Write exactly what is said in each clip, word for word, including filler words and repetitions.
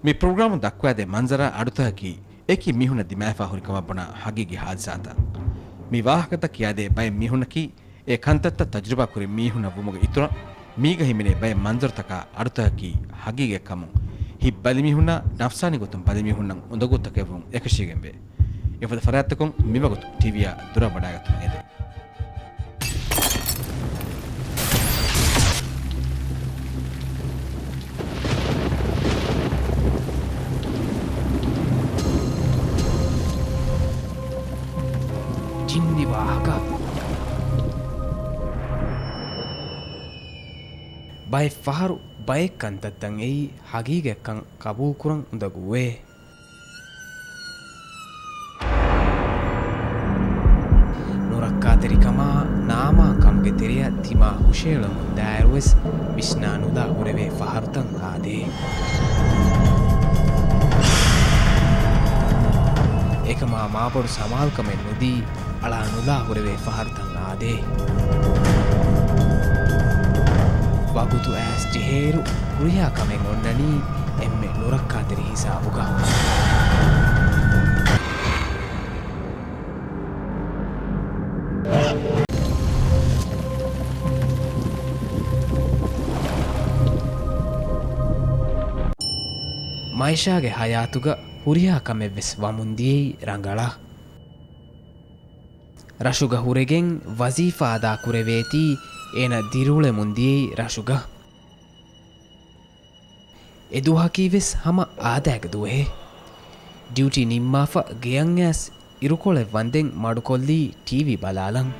މި ޕްރޮގްރާމުން ދައްކުވާދޭ މަންޒަރާ އަޑުތަކަކީ އެކި މީހުންނަށް ދިމާވެފާ ހުރި ކަމަށް ބުނާ ހަގީގީ ހާދިސާތައް. މި ވާހަކަތައް ކިޔާދޭ ބައެއް މީހުންނަކީ އެ ކަންތައްތައް ތަޖުރިބާ ކުރި މީހުންނަށް ވުމުގެ އިތުރަށް، މީގަ ހިމެނޭ ބައެއް މަންޒަރުތަކާ އަޑުތަކަކީ ހަގީގަތްކަމުން ހިތް ބަލިމީހުންނާ ނަފްސާނީ ގޮތުން ބަލިމީހުންނަށް އުނދަގޫތަކެއްވުން އެކަށީގެންވޭ. އެފަދަ ފަރާތްތަކުން މިވަގުތު ޓީވީއާ ދުރަށް ވަޑައިގަތުން އެދޭ. ޖިންނި ވާހަކަ. ބައެއް ފަހަރު ބައެއް ކަންތައްތައް އެއީ ހަގީގަތްކަން ޤަބޫލުކުރަން އުނދަގޫވޭ. ނުރައްކާތެރިކަމާ ނާމާ ކަމުގެ ތެރެއަށް ތިމާ ހުށައެޅުމުން ދާއިރުވެސް ވިސްނާ ނުލާ ހުރެވޭ ފަހަރުތައް އާދޭ. އެކަމާ މާބޮޑު ސަމާލުކަމެއް ނުދީ، އަޅާ ނުލާ ހުރެވޭ ފަހަރުތައް އާދޭ. ވަގުތު އައިސް ޖެހޭއިރު، ހުރިހާ ކަމެއް އޮންނަނީ އެންމެ ނުރައްކާތެރި ހިސާބުގަ. މައިޝާގެ ހަޔާތުގަ ހުރިހާ ކަމެއްވެސް ވަމުން ދިޔައީ ރަނގަޅަށް. ރަށުގަ ހުރެގެން ވަޒީފާ އަދާ ކުރެވޭތީ، އޭނަ ދިރިއުޅެމުން ދިޔައީ ރަށުގަ. އެ ދުވަހަކީވެސް ހަމަ އާދައިގެ ދުވަހެއް. ޑިއުޓީ ނިންމާފަ ގެޔަށް އައިސް އިރުކޮޅެއް ވަންދެން މަޑުކޮށްލީ ޓީވީ ބަލާލަން.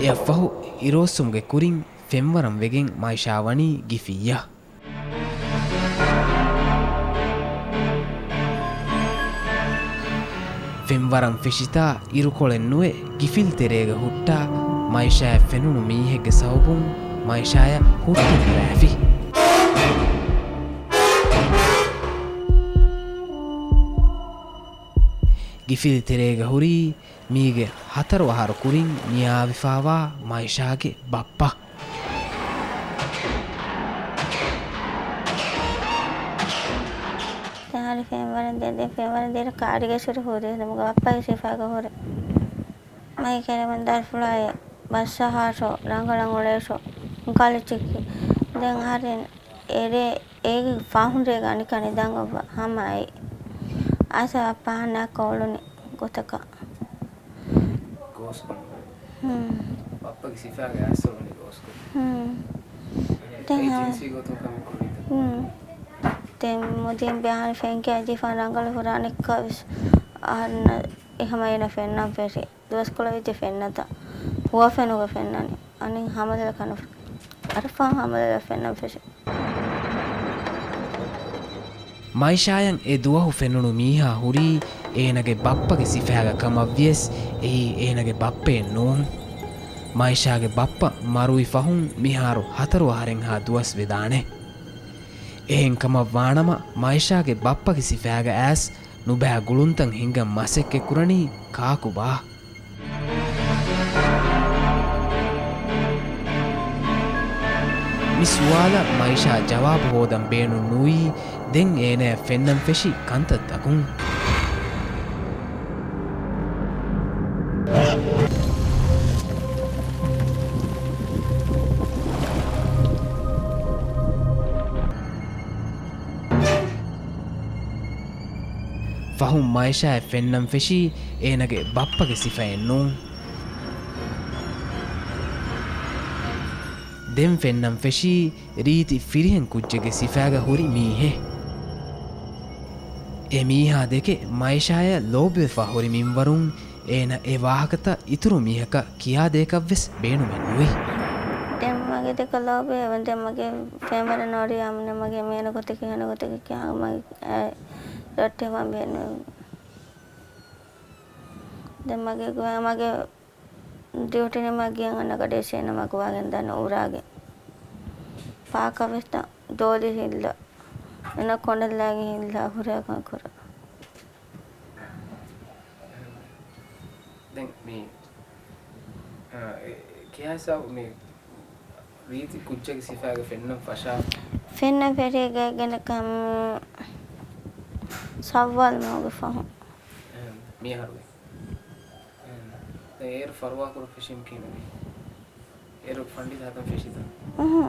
އެއަށްފަހު އިރުއޮއްސުމުގެ ކުރިން ފެންވަރަން ވެގެން މައިޝާ ވަނީ ގިފިއްޔަށް. ފެންވަރަން ފެށިތާ އިރުކޮޅެއް ނުވެ ގިފިލް ތެރޭގަ ހުއްޓާ މައިޝާއަށް ފެނުނު މީހެއްގެ ސަބަބުން މައިޝާޔަށް ހުއްޓުން ދުރައިފި. ގިފިލް ތެރޭގަ ހުރީ މީގެ ހަތަރު އަހަރު ކުރިން ނިޔާވެފާވާ މައިޝާގެ ބައްޕަ. ދެން ހަރި ފެންވަރަން ދޭ، ދެން ފެންވަރަން ދޭ ކާރިގެ ސުރު ހުރި ހުރި މުގަ ބައްޕަގެ ސިފަގަ ހުރި. މައި ކެރެމެން ދަރިފުޅާއެ ބައްސަހާށޯ، ރަނގަޅަށް އުޅޭށޯ، ކަލި ޗިއްކި. ދެން ހަރި އެރޭ އޭގެ ފަހުން ރޭގަ އަނިކަނި ދަނގަ ހަމައައި. އައިސަ ބައްޕަ ހަނާ ކޮޅުނި ގޮތަކަށް. ގޯސްކޮޅުން. ހުން. ބައްޕަގެ ސިފާގެ އައިސް އުޅުނި ގޯސްކޮޅުން. ހުން. ދެން އެ ހަ-، ޖިންސީ ގޮތުން ކަމެއް ކުރީތަ؟ ހުން. ދެން މުދީން ބެހާނެ ފެންކިޔާ ޖިފާން ރަނގަޅު ހުރާނެ ކަވެސް އަހަންނަށް އެހަމަ އޭނަ ފެންނަން ފެށި. ދުވަސްކޮޅެއް ވެއްޖެ ފެންނަތާ. ހުވަފެނުގަ ފެންނަނީ. އަނެއް ހަމަލަ ކަނު އަރަފާ ހަމަލަ ފެންނަން ފެށި. މައިޝާޔަށް އެ ދުވަހު ފެނުނު މީހާ ހުރީ އޭނަގެ ބައްޕަގެ ސިފައިގަ ކަމަށްވިޔަސް އެއީ އޭނަގެ ބައްޕައެއް ނޫން. މައިޝާގެ ބައްޕަ މަރުވި ފަހުން މިހާރު ހަތަރު އަހަރެއްހާ ދުވަސް ވެދާނެ. އެހެން ކަމަށް ވާނަމަ މައިޝާގެ ބައްޕަގެ ސިފައިގަ އައިސް ނުބައި ގުޅުންތައް ހިންގަން މަސައްކަތް ކުރަނީ ކާކުބާ؟ މި ސުވާލަށް މައިޝާ ޖަވާބު ހޯދަން ބޭނުން ނުވީ، ދެން އޭނަޔަށް ފެންނަން ފެށި ކަންތައްތަކުން. ފަހުން މައިޝާއަށް ފެންނަން ފެށީ އޭނަގެ ބައްޕަގެ ސިފައެއް ނޫން. ދެން ފެންނަން ފެށީ ރީތި ފިރިހެން ކުއްޖެއްގެ ސިފައިގަ ހުރި މީހެއް. އެ މީހާ ދެކެ މައިޝާޔަށް ލޯބިވެފަ ހުރި މިންވަރުން އޭނަ އެ ވާހަކަތައް އިތުރު މީހަކަށް ކިޔާދޭކަށްވެސް ބޭނުމެއް ނުވި. ދެން މަގޭ ދެކެ ލޯބިވެ، ދެން މަގޭ ފެންވަރަށް ނޯރިޔާމުން މަގޭ މޭނަ ގޮތެކޭ ހަނަ ގޮތެކޭ ކިޔާ މަގޭ ރައްޓެ ވަން ބޭނު. ދެން މަގޭ ގޮ-، މަގޭ ޑިއުޓީން މަގޭ އަންނަ ގަޑޭ ސޭނަ މަގުވާގެން ދަން އުރާގެ. ޕާކަވެސް ދޯލި ހިއްލަ. އެނަ ކޮނޑަލާގެ ހިއްލާ ހުރޭ ކަން ކުރަ. ދެން މި އާ، އެ، ކިހާ ހިސާބު މި ރީތި ކުއްޖެއްގެ ސިފައިގަ ފެންނަން ފަށާ؟ ފެންނަން ފެށީ ގޭގެނަކަށް ސައްވާލް މަހުގެ ފަހުން. އެހެން، މިއަހަރުގެ. އެހެން. ދެން އޭރު ފަރުވާކުރަން ފެށީމަ ކިހިނެއްވީ؟ އޭރު ފަންޑިތަ ހަދަން ފެށިތަ؟ އުހު.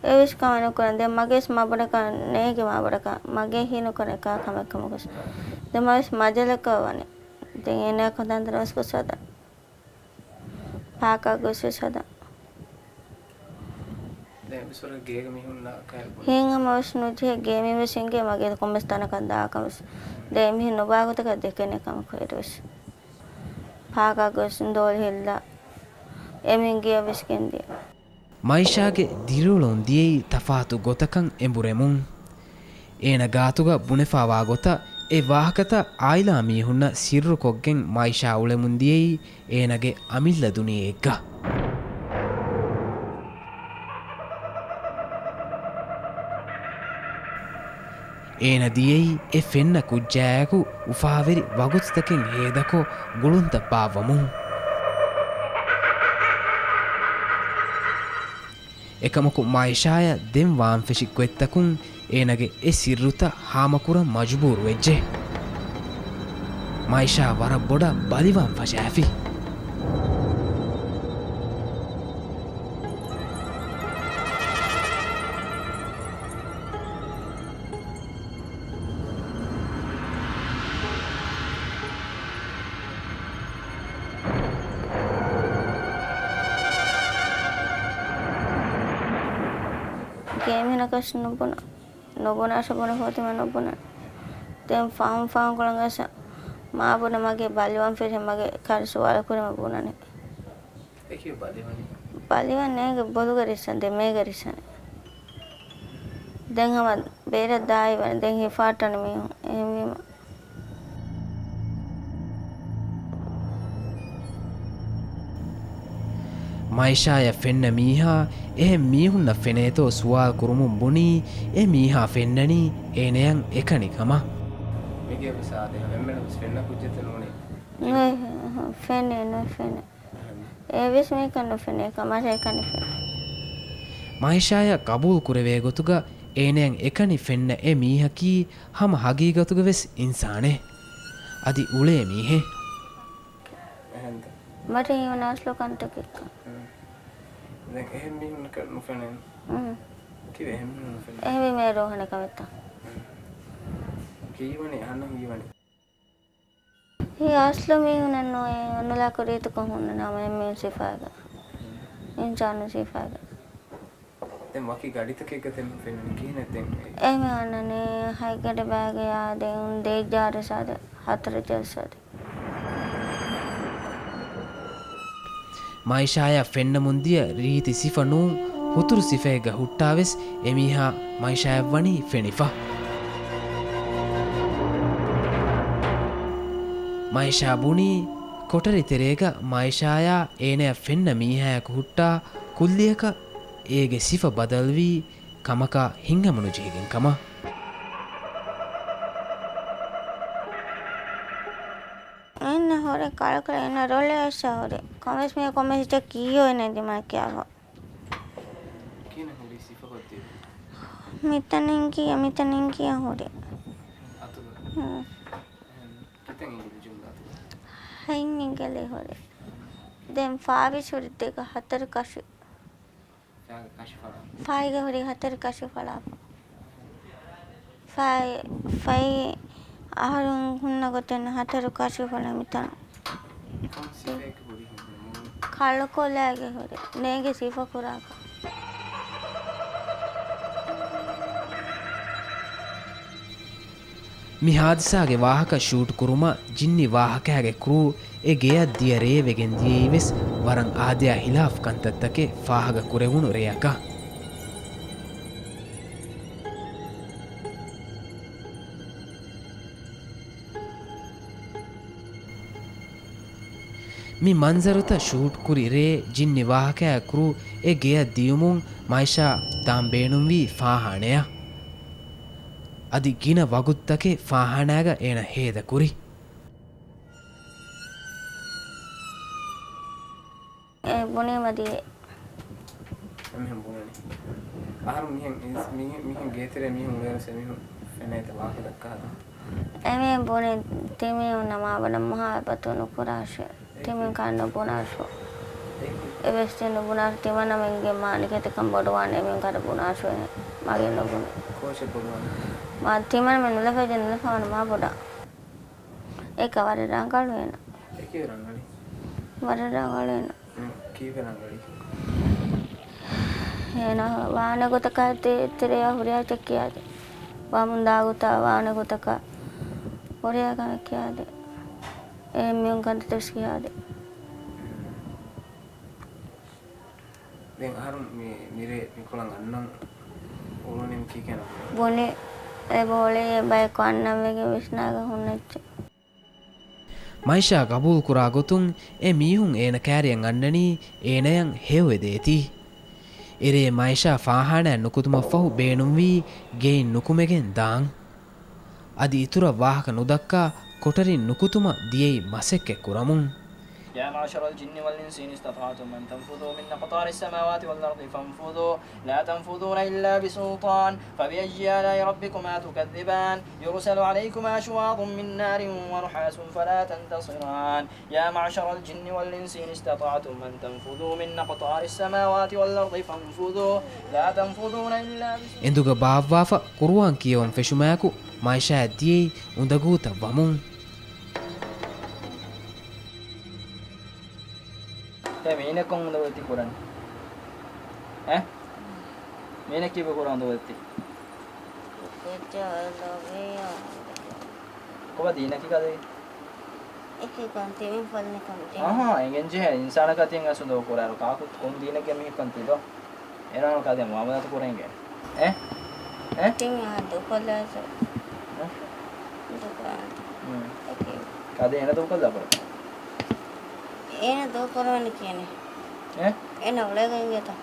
އެވެސް ކަމެއް ނުކުރަން. ދެން މަގެވެސް މާބޮޑަކަށް ނޭނގެ މާބޮޑަކަށް. މަގޭ ހީނުކުރަން އެކާ ކަމެއް ކަމަކުވެސް. ދެން މަވެސް މަޖަލަކަށް ވަނީ. ދެން އޭނާ ކަންތަންތަނަށް ވެސް ގޮސް ހަދަން. ޕާކާ ގޮސް ވެސް ހަދަން. ދެން އެއްވެސް ވަރަކަށް ގޭގެ މީހުންނަށް ކައިރި ބުނި. ހިނގަމަވެސް ނުޖެހޭ، ގޭމީ ވެސް އިނގޭ މަގޭ ކޮންމެސް ތަނަކަށް ދާކަން ވެސް. ދެން މީހުން ނުބާ ގޮތަކަށް ދެކެނެ ކަމަކު އޭރު ވެސް. ޕާކާ ގޮސް ދޯލި ހިއްލާ، އެމީހުން ގެޔަށް ވެސް ގެންދިޔަ. މައިޝާގެ ދިރިއުޅުން ދިޔައީ ތަފާތު ގޮތަކަށް އެނބުރެމުން. އޭނަ ގާތުގަ ބުނެފާވާ ގޮތަށް އެ ވާހަކަތައް އާއިލާ މީހުންނަށް ސިއްރުކޮށްގެން މައިޝާ އުޅެމުން ދިޔައީ އޭނަގެ އަމިއްލަ ދުނިޔެއެއްގަ. އޭނަ ދިޔައީ އެ ފެންނަ ކުއްޖާއެކު އުފާވެރި ވަގުތުތަކެއް ހޭދަކޮށް ގުޅުންތައް ބާއްވަމުން. އެކަމަކު މައިޝާޔަށް ދެން ވާން ފެށި ގޮތްތަކުން އޭނަގެ އެ ސިއްރުތައް ހާމަކުރަން މަޖުބޫރުވެއްޖެ. މައިޝާ ވަރަށް ބޮޑަށް ބަލިވާން ފަށާފި. ގޭމިނަކަސް ނުބުނަ، ނުބުނާށެ ބުނެ ފޯތިމަ ނުބުނަން. ދެން ފަހުން ފަހުން ކޮޅަނގަސް މާބުނަ މަގޭ ބަލިވަން ފެށެ މަގޭ ކަރި ސުވާލު ކުރީމަ ބުނަނެ. އެކި ބަލިވަނީ؟ ބަލިވަން ނޭގެ ބޮލުގަ ރިއްސަން ދެ މޭގަ ރިއްސަނެ. ދެން ހަމަ ބޭރަށް ދާއިވަނެ ދެން ހިފާއްޓަނެ މީހުން. އެހެންވީމަ. މައިޝާޔަށް ފެންނަ މީހާ އެހެން މީހުންނަށް ފެނޭތޯ ސުވާލު ކުރުމުން ބުނީ، އެ މީހާ ފެންނަނީ އޭނަޔަށް އެކަނި ކަމަށް. މީގެ ވެސް އާދެ، އެންމެނަށް ވެސް ފެންނަ ކުއްޖެއްތަ ނޫނޭ؟ ނުވެ، ފެނޭ، ނުވެ ފެނޭ. އެވެސް މީކަން ނުފެނޭ، ކަމަށް އެކަނި ފެނޭ. މައިޝާޔަށް ގަބޫލު ކުރެވޭ ގޮތުގަ އޭނަޔަށް އެކަނި ފެންނަ އެ މީހަކީ ހަމަ ހަގީގަތުގަ ވެސް އިންސާނެއް. އަދި އުޅޭ މީހެއް. އެހެންތަ؟ މަޓީ އިވަން އަސްލު ކަންތަކެއްކަން. ދެން އެހެން މީހުންނަކަށް ނުފެނޭނު. އުން. ކީއްވެ އެހެން މީހުން ނުފެނޭ؟ އެހެންވީމަ ރޯހަނެ ކަމެއްތަ؟ ކީއްވަނީ އަހަންނަށް ހީވަނީ؟ ހީ އަސްލު މީހުންނެއް ނުވޭ، ނުލާކު ރީތިކޮށް ހުންނަ ނަމަ އެންމެން ސިފައިގަ. އިންސާނު ސިފައިގަ. ދެން ވަކި ގަޑިތަކެއްގަ ތެން ފެންނަނީ ކިހިނެއް ދެން؟ އެހެން އަންނަނީ ހަތްގަޑި ބައިގެޔާ ދެން ދޭއްޖާރަ ސާދެ ހަތަރު ޖަލް ސާދެ. މައިޝާޔަށް ފެންނަމުން ދިޔަ ރީތި ސިފަ ނޫން، ހުތުރު ސިފައެއްގަ ހުއްޓާވެސް އެމީހާ މައިޝާޔަށް ވަނީ ފެނިފަ. މައިޝާ ބުނީ، ކޮޓަރި ތެރޭގަ މައިޝާޔާ އޭނަޔަށް ފެންނަ މީހާޔަކު ހުއްޓާ ކުއްލިއަކަށް އޭގެ ސިފަ ބަދަލުވީ ކަމަކާ ހިނގަމުނުޖެހިގެން ކަމަށް. އެންނަ ހުރެ ކަޅުކަޅު އެންނަ ރޮޅެއް އައްސަ ހުރެ. ކޮންމެސް މީ ކޮންމެސް އެއްޗެއް ކީއޯ އެނެ ދިމާ ކިޔާފަ. ކިހިނެއް ހުރީ ސިފަކޮށްދީ؟ މިތަނިން ކިޔާ، މިތަނިން ކިޔާ ހުރެ. އަތުގަ؟ ހުން. ކިތަން އިނގިލި ޖުމްލަ އަތުގަ؟ ހަތް އިނގިލި ހުރެ. ދެން ފާވެސް ހުރި ދެގަ ހަތަރު ކަށި. ފާގެ ކަށި ފަޅާ. ފާއިގެ ހުރި ހަތަރު ކަށި ފަޅާފަ. ފާއި، ފައި އަހަރުން ހުންނަ ގޮތެއް ހަތަރު ކަށި ފަޅާ މިތަން. ކޮން ސިފައެއްގެ ހުރި ހެން؟ ކަޅުކޮލާގެ ހުރި. ނޭގެ ސިފަ ކުރާކަށް. މި ހާދިސާގެ ވާހަކަ ޝޫޓް ކުރުމަށް ޖިންނި ވާހަކައިގެ ކްރޫ އެ ގެޔަށް ދިޔަ ރޭ ވެގެން ދިޔައީ ވެސް ވަރަށް އާދަޔާ ހިލާފް ކަންތައްތަކެއް ފާހަގަ ކުރެވުނު ރެއަކަށް. މި މަންޒަރުތައް ޝޫޓް ކުރި ރޭ ޖިންނި ވާހަކައިގެ ކްރޫ އެ ގެޔަށް ދިޔުމުން މައިޝާ ދާން ބޭނުންވީ ފާހާނަޔަށް. އަދި ގިނަ ވަގުތުތަކެއް ފާހާނާގަ އޭނަ ހޭދަކުރި. އެ ބުނީމަ ދިޔައީ. އެމީހުން ބުނަނީ. އަހަރު މިހެން އިންސް-، މިހެން، މިހެން ގޭތެރޭ މީހުން އުޅޭއިރު އެމީހުން ފެނޭތަ ވާހަކަ ދައްކާލާ. އެމީހުން ބުނީ ތިމީހުންނަށް މާބަނޑަށް މުހާބަތު ނުކުރާށޭ. ތިމީހުން ކާ ނުބުނާށޯ. އެއީ. އެވެސް ތި ނުބުނާށޯ، ތިމަންނަމެންގެ މާ ނިކަތިކަން ބޮޑުވާނެ، އެމީހުން ކާ ނުބުނާށޯ. މަގޭ ނުބުނީ. ކޯޗެއް ބޮޑުވާނެ؟ މާ ތިމަންނަމެން ނުލަފައިޖެ ނުލަފަވާނެ މާ ބޮޑާ. އެކަ ވަރަށް ރަނގަޅު އޭނަ. އެކީ ރަނގަޅީ. ވަރަށް ރަނގަޅު އޭނަ. ކީއްވެ ރަނގަޅީ؟ އޭނަ ވާނެ ގޮތަކަށް ތި-، ތިރެޔަށް ހުރިހާ އެއްޗެއް ކިޔާދޭ. ވަމުން ދާ ގޮތަށް ވާނެ ގޮތަކަށް ހުރިހާ ކަމެއް ކިޔާދޭ. އެ މީހުން ކަންތައްތައް ވެސް ކިޔާދޭ. ދެން އަހަރު މި-، މިރޭ މިކޮޅަށް އަންނަން އުޅުނީ ކީކޭ ނަމެއް؟ ބުނި އެބައޮޅޭ ބަޔަކު އަންނަން ވެގެން ވިސްނާގެން ހުންނަ އެއްޗެއް. މައިޝާ ގަބޫލުކުރާ ގޮތުން އެ މީހުން އޭނަ ކައިރިއަށް އަންނަނީ އޭނަޔަށް ހެޔޮވެދޭތީ. އެރޭ މައިޝާ ފާޚާނާއަށް ނުކުތުމަށްފަހު ބޭނުންވީ ގެއިން ނުކުމެގެން ދާން. އަދި އިތުރަށް ވާހަކަ ނުދައްކާ ކޮޓަރިން ނުކުތުމަށް ދިޔައީ މަސައްކަތް ކުރަމުން. يا معشر الجن والإنس إن استطعتم أن تنفذوا من أقطار السماوات والأرض فانفذوا لا تنفذون إلا بسلطان فبأي آلاء ربكما تكذبان يرسل عليكما شواظ من نار ونحاس فلا تنتصران يا معشر الجن والإنس إن استطعتم أن تنفذوا من أقطار السماوات والأرض فانفذوا لا تنفذون إلا بسلطان. އެނދުގަ ބާއްވާފަ ޤުރުއާން ކިޔަވަން ފެށުމާއެކު މައިޝާއަށް ދިޔައީ އުނދަގޫތައް ވަމުން. އޭ މީނަ ކޮން އުނދަގޫތައް ކުރަނީ؟ އޭ؟ މީނަ ކީއްވެ ކުރާ އުނދަގޫތައް؟ ކޮބާ ދީނަކީ ކަލޭ؟ އެކި ކަންތި މި ފަލްނި ކަންތި. އަހާ، އެނގެން ޖެހޭ އިންސާނަކާ ތިން އަސް އުނދަގޫ ކުރާއިރު ކާކު ކޮން ދީނެއްގެ މީހަކަން ތި ދޯ؟ އޭނާ ކާދެ މުއާމަލާތު ކުރެންގެ. އެ؟ އެ؟ ތިން އާ ދޫކޮށްލާސެ. އެ؟ ދޫކޮށް. އެކި. ކާދެ އޭނަ ދޫކޮށްލާ ބުރަ؟ އޭނަ ދޫކުރާނެ ކިޔަނީ. އެ؟ އޭނަ އުޅޭގަ އިނގޭތަ؟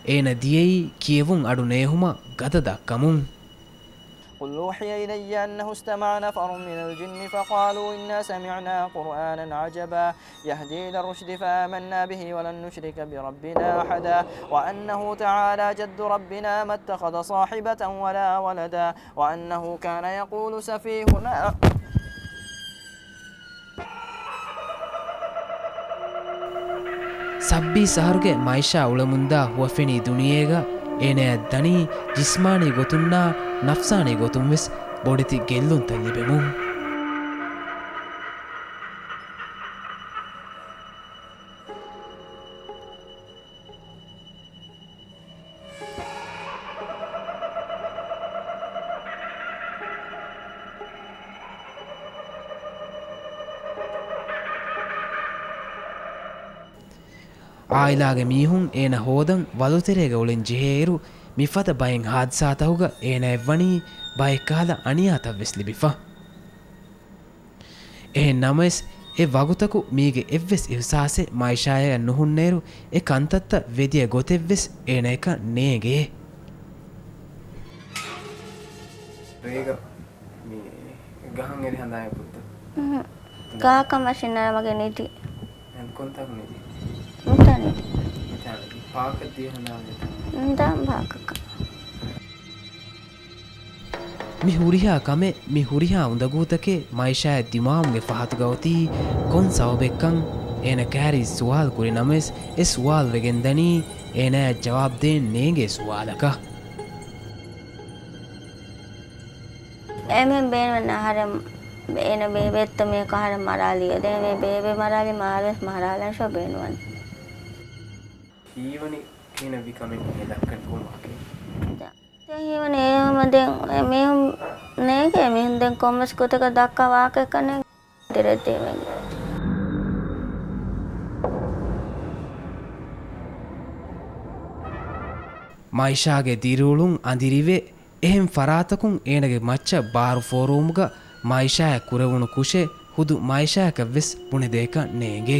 އޭނަ ދިޔައީ ކިޔެވުން އަޑު ނޭހުމަށް ގަދަ ދައްކަމުން. قل أوحي إلي أنه استمع نفر من الجن فقالوا إنا سمعنا قرآنا عجبا يهدي إلى الرشد فآمنا به ولن نشرك بربنا أحدا وأنه تعالى جد ربنا ما اتخذ صاحبة ولا ولدا وأنه كان يقول سفيهنا ސައްބީސް އަހަރުގެ މައިޝާ އުޅެމުންދާ ހުވަފެނީ ދުނިޔޭގަ އޭނަޔަށް ދަނީ ޖިސްމާނީ ގޮތުންނާ ނަފްސާނީ ގޮތުން ވެސް ބޮޑެތި ގެއްލުންތައް ލިބެމުން. އާއިލާގެ މީހުން އޭނަ ހޯދަން ވަލުތެރޭގަ އުޅެން ޖެހޭއިރު، މިފަދަ ބައެއް ހާދިސާތަކުގަ އޭނަޔަށް ވަނީ ބައެއްކަހަލަ އަނިޔާތައް ވެސް ލިބިފަ. އެހެން ނަމަވެސް، އެ ވަގުތަކު މީގެ އެއްވެސް އިހުސާސެއް މައިޝާޔަށް ނުހުންނައިރު، އެ ކަންތައްތައް ވެދިޔަ ގޮތެއްވެސް އޭނަޔަކަށް ނޭނގޭ. ރޭގަ މި ގަހަށް އެރި ހަނދާން އެބައޮތްތަ؟ އުނހު. ގާކަށް މަށިން ނަރަމަގެ ނިދި. އެން ކޮންތާކު ނިދި؟ މިތާ ނިދި. މިތާ ނިދި. ޕާކަށް ދިޔަ ހަނދާން ވެތަ؟ ނުދާން ޕާކަކަށް. މި ހުރިހާ ކަމެއް، މި ހުރިހާ އުނދަގޫތަކެއް މައިޝާޔަށް ދިމާވުމުގެ ފަހަތުގަ އޮތީ ކޮން ސަބަބެއްކަން އޭނަ ކައިރި ސުވާލު ކުރި ނަމަވެސް، އެ ސުވާލު ވެގެން ދަނީ އޭނާޔަށް ޖަވާބު ދޭން ނޭނގޭ ސުވާލަކަށް. އެމެން ބޭނުމެއް ނާހަރެން އޭނަ ބޭބެއްތަ މީހަކު އަހަރެން މަރާލީ. އެދެން މި ބޭބެ މަރާލީ މާރުވެސް މަރާލަން ޝޯ ބޭނުވަން. ހީވަނީ ކިހިނެއްވި ކަމެއް މި ދައްކަން ކޮން ވާހަކައެއް؟ ދެން ހީވަނީ އެ ހަމަ ދެން އެ މީހުން ނޭނގޭ މީހުން ދެން ކޮންމެސް ގޮތަކަށް ދައްކާ ވާހަކައެއް ކަންނޭނގެ. ދެރައްދޭވެން. މައިޝާގެ ދިރިއުޅުން އަނދިރިވެ، އެހެން ފަރާތަކުން އޭނަގެ މައްޗަށް ބާރު ފޯރުވުމުގަ މައިޝާޔަށް ކުރެވުނު ކުށެއް ހުދު މައިޝާޔަކަށްވެސް ބުނެދޭކަށް ނޭނގޭ.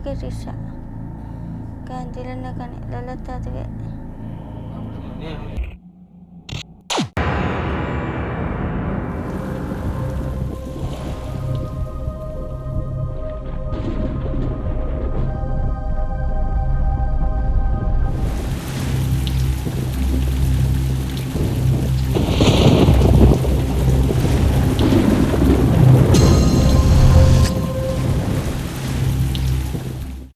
ގެ ރިޝާ ގާތް ދިރަންނަ ގަނެ ލޮލަށް ދަދުވޭ.